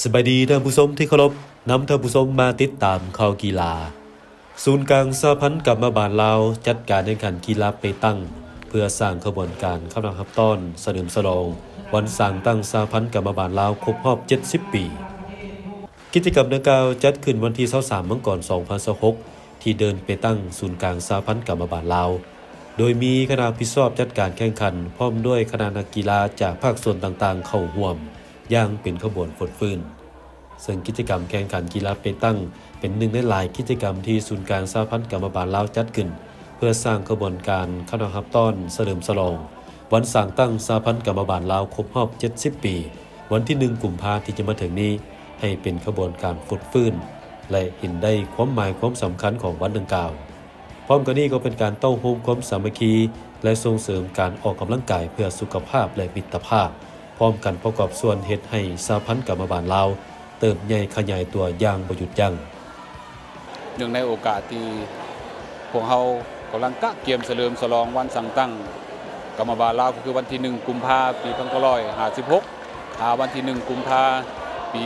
ສະບາຍດີທ່ານຜູ້ຊົມທີ່ເຄົາລົບ, ນຳທ່ານຜູ້ຊົມມາຕິດຕາມຂ່າວກິລາ. ສູນກາງສະຫະພັນກຳມະບານລາວ ຈັດການແຂ່ງຂັນກິລາເປຕັງ ເພື່ອສ້າງຂະບວນການເຂົ້ານັບຮັບຕ້ອນສະເຫຼີມສະຫຼອງວັນສ້າງຕັ້ງສະຫະພັນກຳມະບານລາວຄົບຮອບເຈັດສິບປີ. ກິດຈະກຳດັ່ງກ່າວຈັດຂຶ້ນວັນທີຊາວສາມ ມັງກອນ ສອງພັນຊາວຫົກ ທີ່ເດີ່ນເປຕັງ ສູນກາງສະຫະພັນກຳມະບານລາວ, ໂດຍມີຄະນະຮັບຜິດຊອບຈັດການແຂ່ງຂັນ ພ້ອມດ້ວຍຄະນະນັກກິລາຈາກພາກສ່ວນຕ່າງໆເຂົ້າຮ່ວມຢ່າງເປັນຂະບວນຟົດຟື້ນ. ເຊິ່ງກິດຈະກຳແຂ່ງຂັນກິລາເປຕັງ ເປັນໜຶ່ງໃນຫຼາຍກິດຈະກຳທີ່ສູນກາງສະຫະພັນກຳມະບານລາວຈັດຂຶ້ນ ເພື່ອສ້າງຂະບວນການເຂົ້ານັບຮັບຕ້ອນສະເຫຼີມສະຫຼອງວັນສ້າງຕັ້ງສະຫະພັນກຳມະບານລາວຄົບຮອບເຈັດສິບປີ ວັນທີໜຶ່ງ ກຸມພາ ທີ່ຈະມາເຖິງນີ້ ໃຫ້ເປັນຂະບວນການຟົດຟື້ນ ແລະ ເຫັນໄດ້ຄວາມໝາຍຄວາມສຳຄັນຂອງວັນດັ່ງກ່າວ. ພ້ອມກັນນີ້ກໍເປັນການເຕົ້າໂຮມຄວາມສາມັກຄີ ແລະ ສົ່ງເສີມການອອກກຳລັງກາຍເພື່ອສຸຂະພາບ ແລະ ມິດຕະພາບ, ພ້ອມກັນປະກອບສ່ວນເຮັດໃຫ້ສະຫະພັນກຳມະບານລາວເຕີບໃຫຍ່ຂະຫຍາຍຕົວຢ່າງບໍ່ຢຸດຢັ້ງ. ເນື່ອງໃນໂອກາດທີ່ພວກເຮົາກຳລັງກະກຽມສະເຫຼີມສະຫຼອງວັນສ້າງຕັ້ງກຳມະບານລາວ ກໍຄືວັນທີໜຶ່ງ ກຸມພາ ປີພັນເກົ້າຮ້ອຍຫ້າສິບຫົກ ຫາວັນທີໜຶ່ງ ກຸມພາ ປີ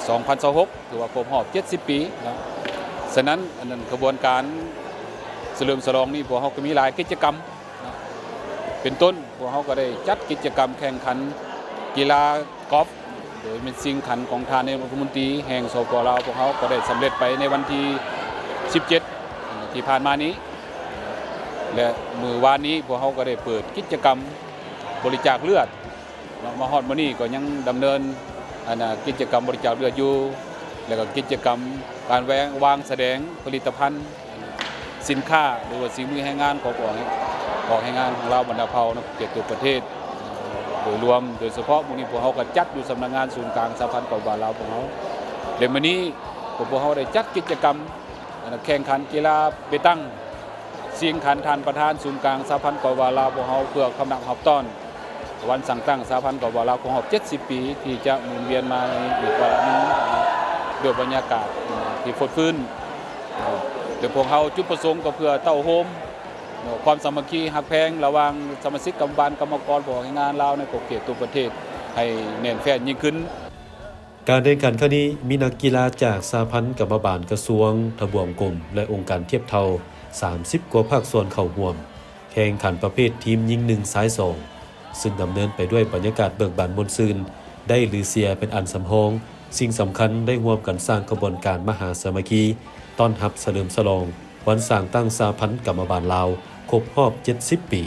ສອງພັນຊາວຫົກ ຖືວ່າຄົບຮອບເຈັດສິບປີເນາະ. ສະນັ້ນ ອັນນັ້ນ ຂະບວນການສະເຫຼີມສະຫຼອງນີ້ ພວກເຮົາກໍມີຫຼາຍກິດຈະກຳເນາະ ເປັນຕົ້ນ ພວກເຮົາກໍໄດ້ຈັດກິດຈະກຳແຂ່ງຂັນກິລາກອຟ ໂດຍແມ່ນຊິງຂັນຂອງທ່ານນາຍົກລັດຖະມົນຕີແຫ່ງ ສປປ ລາວ ພວກເຮົາກໍໄດ້ສຳເລັດໄປໃນວັນທີສິບເຈັດ ທີ່ຜ່ານມານີ້ ແລະ ມື້ວານນີ້ພວກເຮົາກໍໄດ້ເປີດກິດຈະກຳບໍລິຈາກເລືອດເນາະ. ມາຮອດມື້ນີ້ກໍຍັງດຳເນີນ ອັນນ່າ ກິດຈະກຳບໍລິຈາກເລືອດຢູ່ ແລະ ກໍກິດຈະກຳການແວງ ວາງສະແດງຜະລິດຕະພັນ ສິນຄ້າ ຫຼືວ່າສີມືແຮງງານຂອງພວກອອກແຮງງານຂອງລາວບັນດາເຜົ່າໃນເຂດທົ່ວປະເທດໂດຍລວມ. ໂດຍສະເພາະມື້ນີ້ພວກເຮົາກໍຈັດຢູ່ສຳນັກງານສູນກາງສະຫະພັນກຳມະບານລາວພວກເຮົາ ແລະ ມື້ນີ້ພວກເຮົາໄດ້ຈັດກິດຈະກຳ ອັນນ່າ ແຂ່ງຂັນກິລາເປຕັງ ຊິງຂັນທ່ານປະທານສູນກາງສະຫະພັນກຳມະບານລາວພວກເຮົາ ເພື່ອເຂົ້ານັບຮັບຕ້ອນ ວັນສ້າງຕັ້ງສະຫະພັນກຳມະບານລາວຄົບຮອບເຈັດສິບປີ ທີ່ຈະໝູນວຽນມາໃນອີກວາລະໜຶ່ງ ດ້ວຍບັນຍາກາດທີ່ຟົດຟື້ນ ແລະ ພວກເຮົາຈຸດປະສົງກໍເພື່ອເຕົ້າໂຮມຄວາມສາມັກຄີຮັກແພງລະຫວ່າງສະມາຊິກກຳມະບານ ກຳມະກອນ ພວກແຮງງານລາວໃນຂອບເຂດທົ່ວປະເທດໃຫ້ແໜ້ນແຟ້ນຍິ່ງຂຶ້ນ. ການແຂ່ງຂັນຄັ້ງນີ້ມີນັກກິລາຈາກສະຫະພັນກຳມະບານ, ກະຊວງ, ທະບວງກົມ ແລະ ອົງການທຽບເທົ່າ ສາມສິບກວ່າພາກສ່ວນເຂົ້າຮ່ວມ. ແຂ່ງຂັນປະເພດທີມຍິງໜຶ່ງ ຊາຍສອງ ຊຶ່ງດຳເນີນໄປດ້ວຍບັນຍາກາດເບີກບານມ່ວນຊື່ນ, ໄດ້ຫຼືເສຍເປັນອັນສຳຮອງ, ສິ່ງສຳຄັນໄດ້ຮ່ວມກັນສ້າງຂະບວນການມະຫາສາມັກຄີ ຕ້ອນຮັບສະເຫຼີມສະຫຼອງວັນສ້າງຕັ້ງສະຫະພັນກຳມະບານລາວຄົບຮອບເຈັດສິບປີ.